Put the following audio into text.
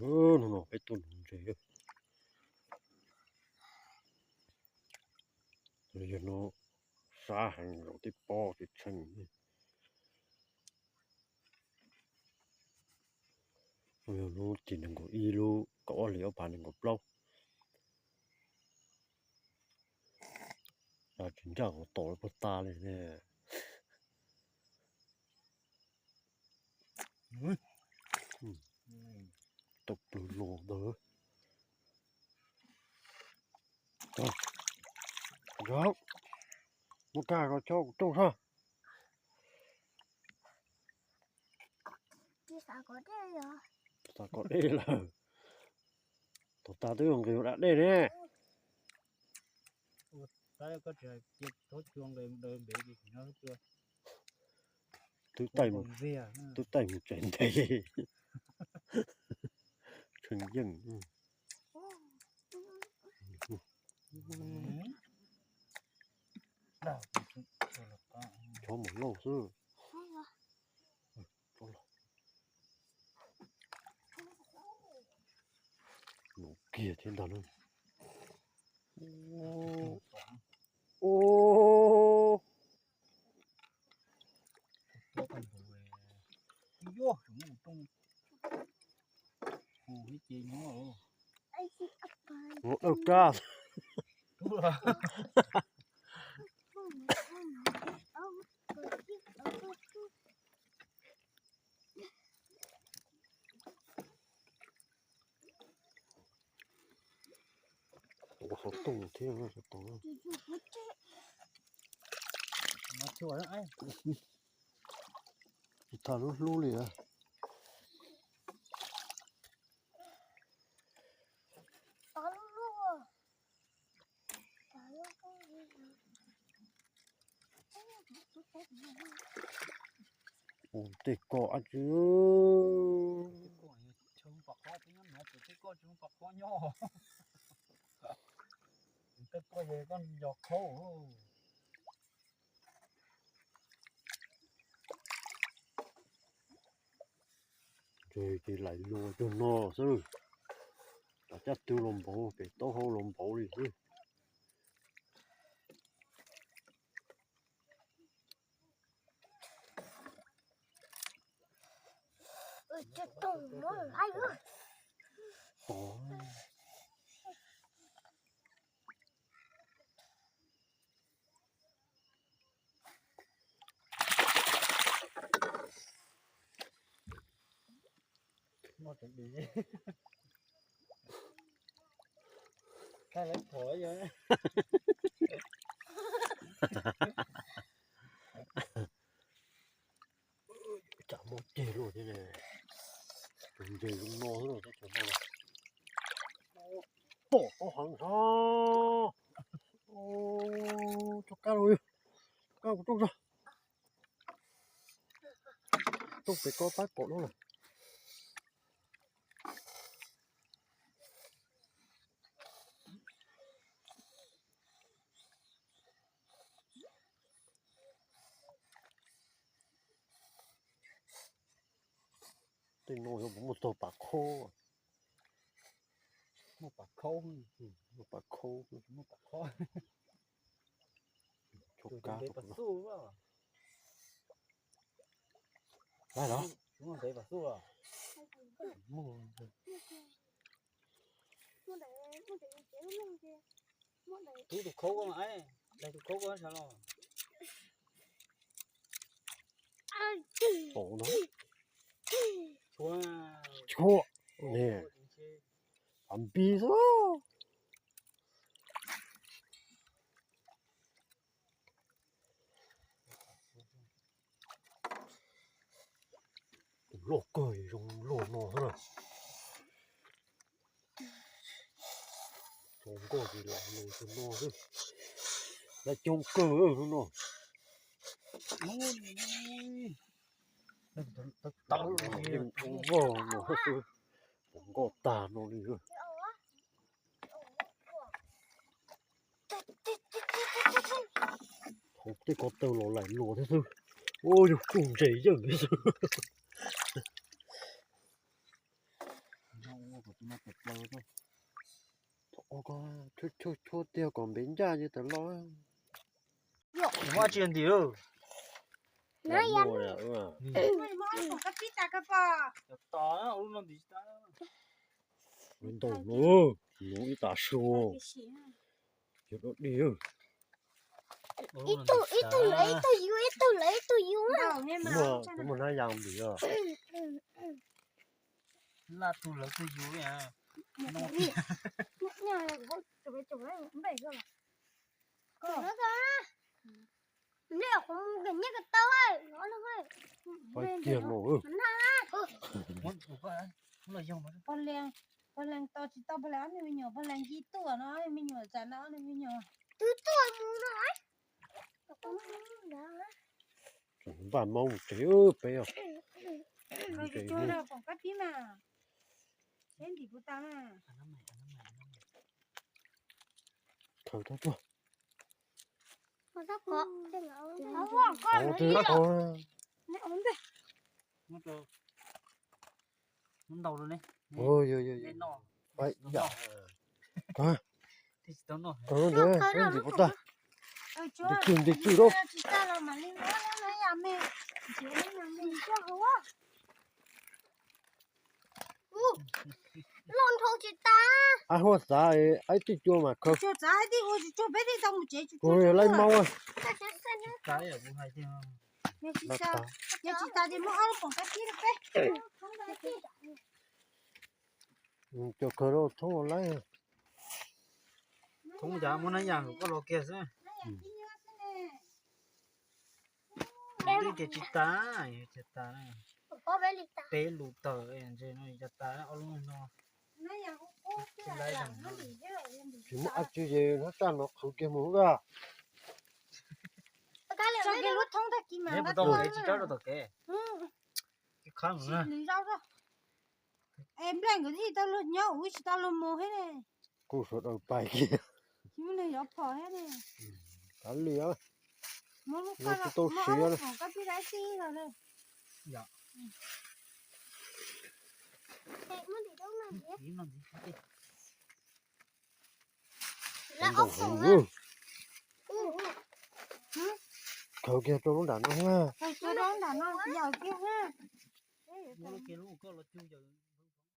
Hnub no peb tuaj nuv ntses. Yog no sab heev, zaum tej pob tseem tsheej. Yog lub tim nees nkaum ib, lub kaum ob hlis ob phav nees nkaum plaub. Tsis nraj qhov tom puag ta li ne. Tau plwv los ntawd. Muab kag ko, chob kuv rooj soj. Xav kom dej lawm. Thaum tas twb nqis ua dab dej ne. Twb taij mus tsev ntev. Tshee yeej. Chob mus lauj xwb. Nov kiag thiab ntag na. Ua dawj kab. Ua xov tooj thiab xov tooj. Tsis tham lub hlub li. Ua tej ko dab tsi. Ces lais luas cuag no xwb. Cov caj tw los npaum, pem taub hau los npaum li xwb. Tsam muaj ceg luaj thiab ne. Tus ntses zoo no xwb los teb chaws no. Pom qab heev hov. Tso kab los, kab kuv rooj tso. Rooj pem ko pab pom no lawm. Tej no yog puas muaj tog pas khaub. Muaj pas khaub, muaj pas khaub, muaj pas khaub. Tso kab pas xub. Laib los? Muaj pas xub. Tub tus khaub ko mas, daig tus khaub ko sawv los. Tshuav, tshuav ne. Av npib xwb. Tus loj kawg zoo luaj no xwb na. Tsaus nkoj ces lam los tus no xwb. Lawv coob kawg hnub no. Tsaus nkoj no xwb. Tsaus nkoj tag no li. Hauv tej ko taw los laim luas thiab xwb. Ua yug kuj ntses yeej li xwb. Thaum ub ko chua chua chua tiag kom npev ncaj ces tas loj. Muab tsis ntim. Ntau no, no ib tas su, yog dog dig. Ib tug, ib tug lawv ib tug yus, ib tug lawv ib tug yus. Muaj hnab yas ntim os. Laj tug lawv tug yus. Nyob qhov nyob ko tau. Pais kiag no. Pog Leej, pog Leej tau tsis tau, pog Leej ob niag me nyuam, pog Leej nci tuaj no, ob niag me nyuam tsam no, ob niag me nyuam. Twb tuaj mus no. Npaj hmoob mus tsev peb os. Tsis tsuag rau pom kab tib mas. Seb ntim puas tas na. Khaws tau tuaj. Ntau ne. Yog, yog, yog. Khaws ntawd, seb ntim puas tas. Ntim tswm, ntim tswm lauj. Loj nrhau tsis tas. Ab, huaj xav, ab, tij cua mas khaws. Tsuag tsav tij ua tsis tsuag peb thiaj tau mus tsev tsis tsuag. Kuv yog laib maub. Yog tsis tas ces muab ob lub poom kab tib rau peb. Cov khaws rau thoob laib. Thoob cas muab nab yas koj los kiag xwb. Twb tias tsis tas, tsis tas. Peb lus tawm ntshe no cov tas ob lub no. Tsis muaj dab tsi ces hnab tsaj no qhwv kiag mus lawm. Tsis rau tom kev. Es nplej nkawd thiaj tau luag nyob, ub tsis tau luag mus thiab ne. Kuj sawv daws pais kiag. Tsis muaj neeg yuav phom thiab ne. Kav liam. Muab lub, tsis tau siv. Koj pib dab tsi los ne. Khaws kiag rau lub nram no. Khaws rau nram no yaws kiag.